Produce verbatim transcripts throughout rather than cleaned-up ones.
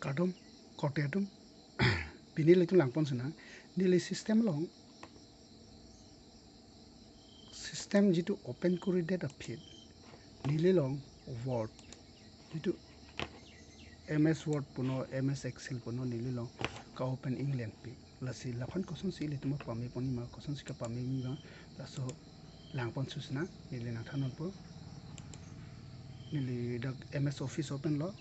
Kardom, korte atum, pini ilitum langpon sinang, neli system along, system jitu open koridet aphi, neli along Word, jitu M S Word punon, M S Excel punon, neli along ka-open inglenpik. Lasi laphan kosonsi ilitum apame ponji ma, kosonsi kapame ponji ma, laso langpon susna, neli nangthan nangpo. Neli dak M S Office open lo,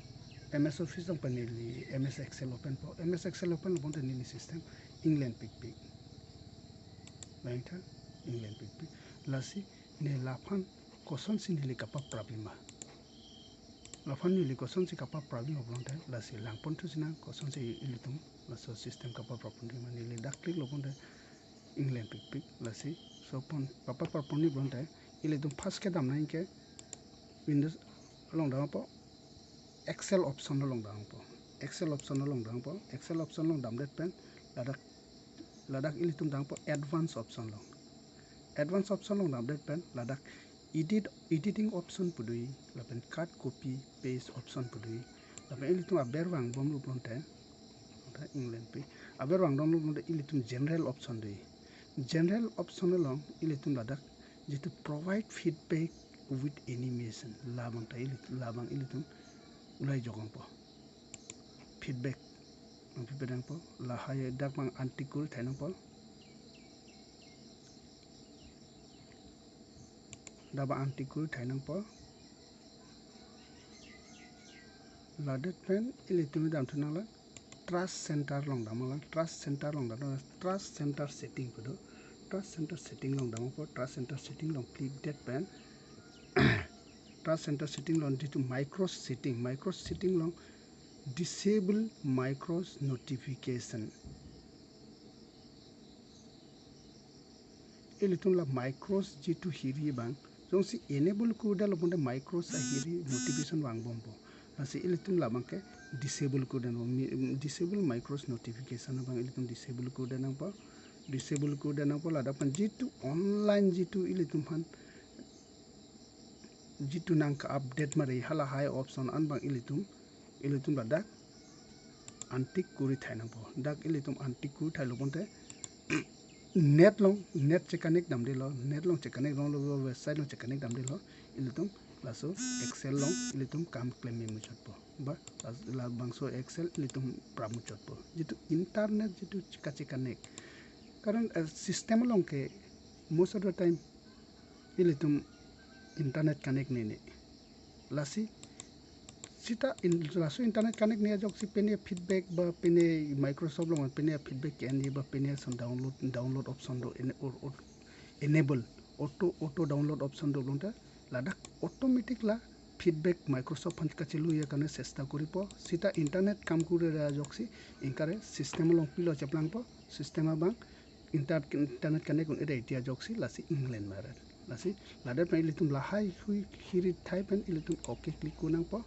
M S Office along pen neli M S Excel open po, M S Excel open lo bonta neli system inglenpikpik. Lain tha, inglenpikpik. Lasi ne laphan kosonsi neli kapaprapji ma. Laphan neli kosonsi kapaprapji ma pulote, lasi langpon thu sinang kosonsi ilitum laso system kapaprapponji ma, neli dak click lo bonta inglenpikpik. Lasi laso pon kapaprapponji pulote ilitum first ke damnangji ke Windows along dampo, Excel option along dampo. Excel option along dampo. Excel option along damdet pen ladak, ladak ilitum dampo advance option along. Advance option along damdet pen ladak edit, editing option pu do, lapen cut, copy, paste option pu do. Lapen ilitum aber vangbomlo pulote, inglenpik. Aber vangdunlo pulote ilitum general option do. General option along ilitum ladak jitu provide feedback with animation, labang ta ilitum, labang ilitum ulai jokongpo. Feedback, feedback nangpo, lahai dak abang antik kori thai nangpo. Dak abang antik kori thai nangpo. Ladet pen ilitum damthu nanglang, Task Center along damlang, Task Center along damlang, Task Center setting pu do. Task Center setting along dampo, Task Center setting along click det pen Task Center setting along jitu micro setting, micro setting along disable micros notification. Ilitum la micros jitu hiri abang jongsi enable koridet lo bonta micros ahiri notification vangbompo. Lasi ilitum labang ke disable koridet nangpo, mi-, disable micros notification abang ilitum disable koridet nangpo. Disable koridet nangpo, ladak pen jitu online jitu ilitum aphan jitu nangke-update mari halahai option an abang ilitum, ilitum ladak antik kori thai nangpo. Dak ilitum antik kori thailo bonta net along, net che-connect damdetlo, net along che-connect damlo, website along che-connect damdetlo, ilitum laso Excel along ilitum kam klem muchotpo. Ba, las-, labangso Excel ilitum prap muchotpo. Jitu internet jitu che-, kache-connect. Karon, eh, system along ke most of the time ilitum internet connect nene. Lasi seta in, laso internet connect ne ajoksi pine feedback ba pine Microsoft along pine feedback ke-enji ba pine ason download, download option do ene-, or, or, enable auto, auto download option do pulote ladak automatic la feedback Microsoft aphan kachelu ya karne chesta koripo. Seta internet kam kori ajoksi ingkare system along pilo cheplangpo, system abang inter-, internet connect un-e ajoksi lasi inglen maret. Lasi ladak pen ilitum lahai hui hiri thai pen ilitum okay click kori nangpo.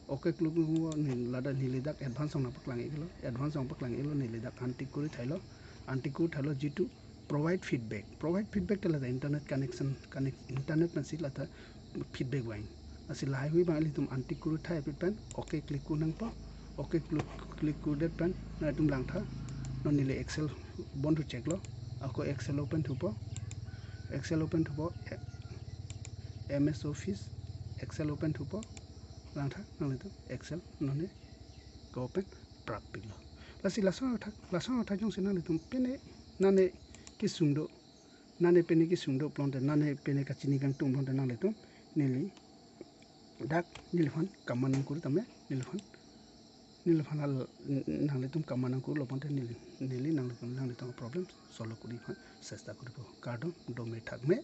Okay click kori nangpo, ne ladak neli dak advance along nangpaklang iklo. Advance along paklang iklo, neli dak antik kori thailo. Antik kori thailo jitu provide feedback. Provide feedback te ladak internet connection, connect, internet pensi ladak feedback vang. Lasi lahai hui abang ilitum antik kori thai aphi pen okay click kori nangpo. Okay click, click koridet pen nangtum langtha. Non neli Excel bon thu cheklo. Ako Excel open thupo. Excel open thupo. E-, M S Office Excel open thupo. Langtha nanglitum Excel non ne ka-open prap piklo. Lasi lason athak, lason athak jongsi nanglitum pine nane kesung do, nane pine kesung do pulote, nane pine kachini kangtung pulote nanglitum neli dak neliphan kaman nangkuri tame, neliphan, neliphan al, nanglitum kaman nangkurilo pulote neli, neli nanglitum, nanglitum problem solve kori aphan chesta koripo. Kardom, dome thakme.